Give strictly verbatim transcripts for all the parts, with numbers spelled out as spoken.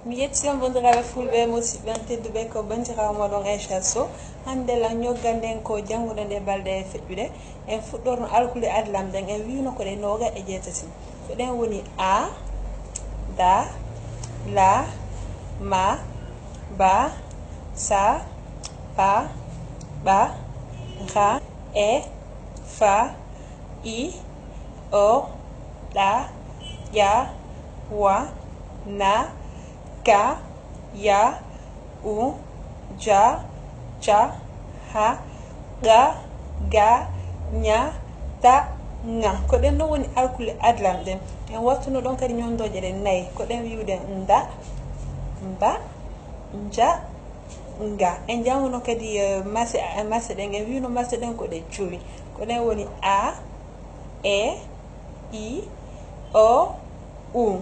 Mi yetti on banndiraaɓe fulɓe, musidɓe on tedduɓe, ko banndiraawo mooɗon Aisha Sow. Hannde lan ñoggal nden ko jannguɗen ɗe balɗe feƴƴuɗe. En fuɗɗorno alkule adlam ɗen, en wiwno ko ɗe nooga e jeetati. Ko ɗen woni a, da, la, ma, ba, sa, pa, ɓa, ra, e, fa, i, o, ɗa, ƴa, wa, na, ka, ya, u, ja, ca, ha, qa, ga, ña, ta, ŋa. Ko ɗen non woni alkule adlam ɗen. En wattuno ɗon kadi ñondooje ɗen nayi. Ko ɗen wiwuɗen nda, mba, nja, nga. En jannguno kadi eh, mase, eh, mase ɗen. En wiwno mase ɗen ko ɗe jowi. Ko ɗen woni a, e, i, o, u.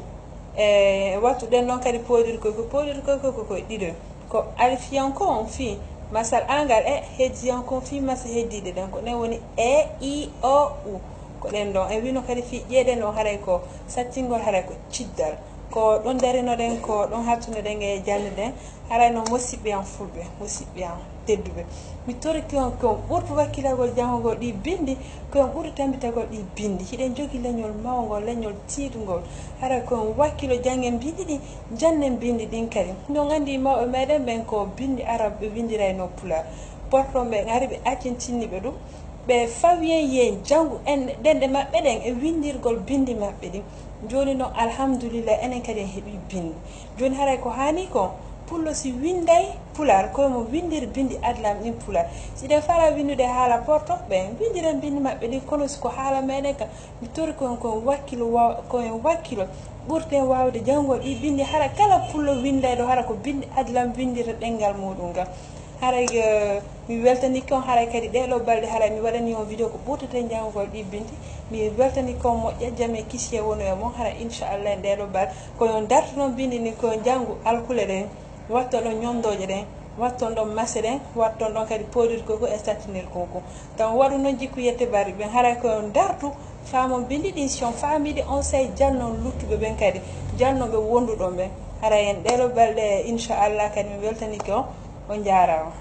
E wattu ɗen non kadi pooɗirkoy ko pooɗirkoy ko ko koye ɗiɗo. Ko alifiyankon fii masal angal e hejjiyankon fii masa heddiiɗe ɗen. Ko ɗen woni e, i, o, u. Ko ɗen ɗon. En wiwno kadi fii ƴeeɗe non haray ko sattingol, haray ko ciddal. Ko ɗon darinoɗen, ko ɗon hattunoɗen e jannde ɗen. Haray non, musidɓe am fulɓe, musidɓe am tedduɓe, mi torike on ko on ɓurtu wakkilagol janngugol ɗi binndi, ko on ɓurtu tambitagol ɗi binndi. Hiɗen jogi leñol mawngol, leñol tiiɗungol. Haray ko on wakkilo janngen binndi ɗin, jannen binndi ɗin kadi. Hiɗon anndi mawɓe meɗen ɓen ko binndi arab ɓe winndirayno pular. Porto ɓe ngari ɓe accintinni ɓe ɗum. Ɓe fawi en yen janngu en ɗenɗe maɓɓe ɗen e winndirgol binndi maɓɓe ɗin. Jooni non, alhamdulillah, enen kadi en heɓi binndi. Jooni haray ko haani ko, pullo si winnday pular, ko mo winndiri binndi adlam ɗin pular. Si ɗen fara winndude haala porto, ɓe winndiren binndi maɓɓe ɗin, kono si ko haala meɗen ka, mi torike on ko en wakkilo, wa-, ko en wakkilo, ɓurten waawde janngugol ɗi binndi, hara kala pullo winndayɗo, hara ko binndi adlam winndira ɗemngal muuɗum ngal. Haray eh, mi weltanike on, haray kadi ɗee ɗoo balɗe, haray mi waɗani on video ko ɓurteten janngugol ɗi binndi. Mi weltanike on moƴƴa, jam e kisiyee wonu e mon, haray inchallah en ɗee ɗoo balɗe. Ko on dartu non binndi ndin, ko on janngu alkule ɗen, watton ɗon ñondooje ɗen, watton ɗon mase ɗen, watton ɗon kadi pooɗirkoy ko e sattinirkoy ko. Taw waɗu non jikku yette bari ɓen, haray ko on dartu, faamon binndi ɗin, si on faamii ɗi, onsay jannon luttuɓe ɓen kadi, jannon ɓe wonduɗon ɓen. Haray en ɗee ɗoo balɗe, inchallah kadi mi weltanike on, on jaaraama.